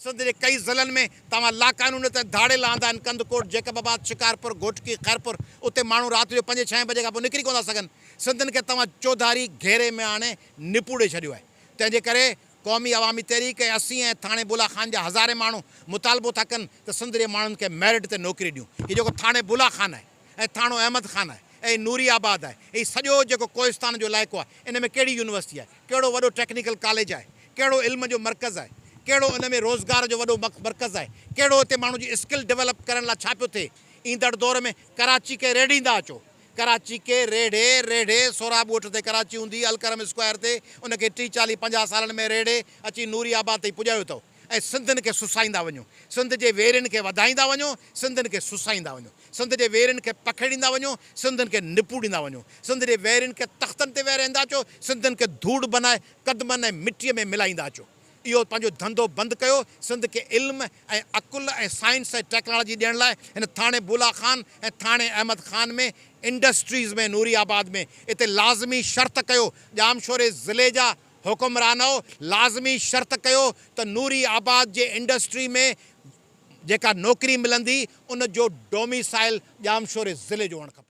سنڌ جي ڪئي ضلعن ۾ توهان لاقانونيت ۽ ڌاڙيل آندا آهن، ڪنڌڪوٽ، جيڪب آباد، شڪارپور، گهوٽڪي، خيرپور، اتي ماڻهو رات جو پنجين ڇهين بجي کان پوء نڪري ڪونه ٿا سگهن. سنڌين کي توهان چوڌاري گهيري ۾ آڻي نپوڙي ڇڏيو آهي. تنهن جي ڪري قومي عوامي تحريڪ ۽ اسين ۽ ٿاڻي بولا خان جا هزارين ماڻهو مطالبو ٿا ڪن ته سنڌ جي ماڻهن کي ميرٽ تي نوڪري ڏيون. هي جيڪو ٿاڻي بولا خان آهي ۽ ٿاڻو احمد خان آهي ۽ نوري آباد آهي هي سڄو جيڪو ڪوهستان جو علائقو آهي ان ۾ ڪهڙي يونيورسٽي آهي، ڪهڙو وڏو ٽيڪنيڪل ڪاليج آهي، ڪهڙو علم جو مرڪز آهي، ڪهڙو ان ۾ روزگار جو وڏو مرڪز آهي، ڪهڙو هتي ماڻهو جي اسڪل ڊولپ ڪرڻ لاء ڇا پيو ٿئي. ايندڙ دور ۾ ڪراچي کي ريڙهيندا اچو. ڪراچي کي ريڙهي ريڙهي سهراب ڳوٺ تي ڪراچي هوندي الڪرم اسڪوائر تي ان کي ٽيهه چاليهه پنجاهه سالن ۾ ريڙهي اچي نوري آباد تائين پڄايو اٿئو ۽ سنڌين کي سسائيندا وڃو سنڌ جي ويرين کي وڌائيندا وڃو سنڌين کي سسائيندا وڃو سنڌ جي ويرين کي پکيڙيندا وڃو سنڌين کي نپوڙيندا وڃو سنڌ جي ويرين کي تختن تي ويهاريندا اچو سنڌين کي ڌوڙ بنائي قدمن ۽ مٽيء ۾ ملائيندا اچو. اهو پنهنجو ڌنڌو بند ڪيو، سنڌ کي علم ۽ عقل ۽ سائنس ۽ ٽيڪنالاجي ڏيڻ لاء هن ٿاڻي بولا خان ۽ ٿاڻي احمد خان ۾ انڊسٽريز ۾ نوري آباد ۾ اتي لازمي شرط ڪيو ڄامشوري ضلعي جا حڪمرانؤ لازمي شرط ڪيو ته نوري آباد جي انڊسٽري ۾ جيڪا نوڪري ملندي ان جو ڊوميسائل ڄامشوري ضلعي جو هئڻ کپي.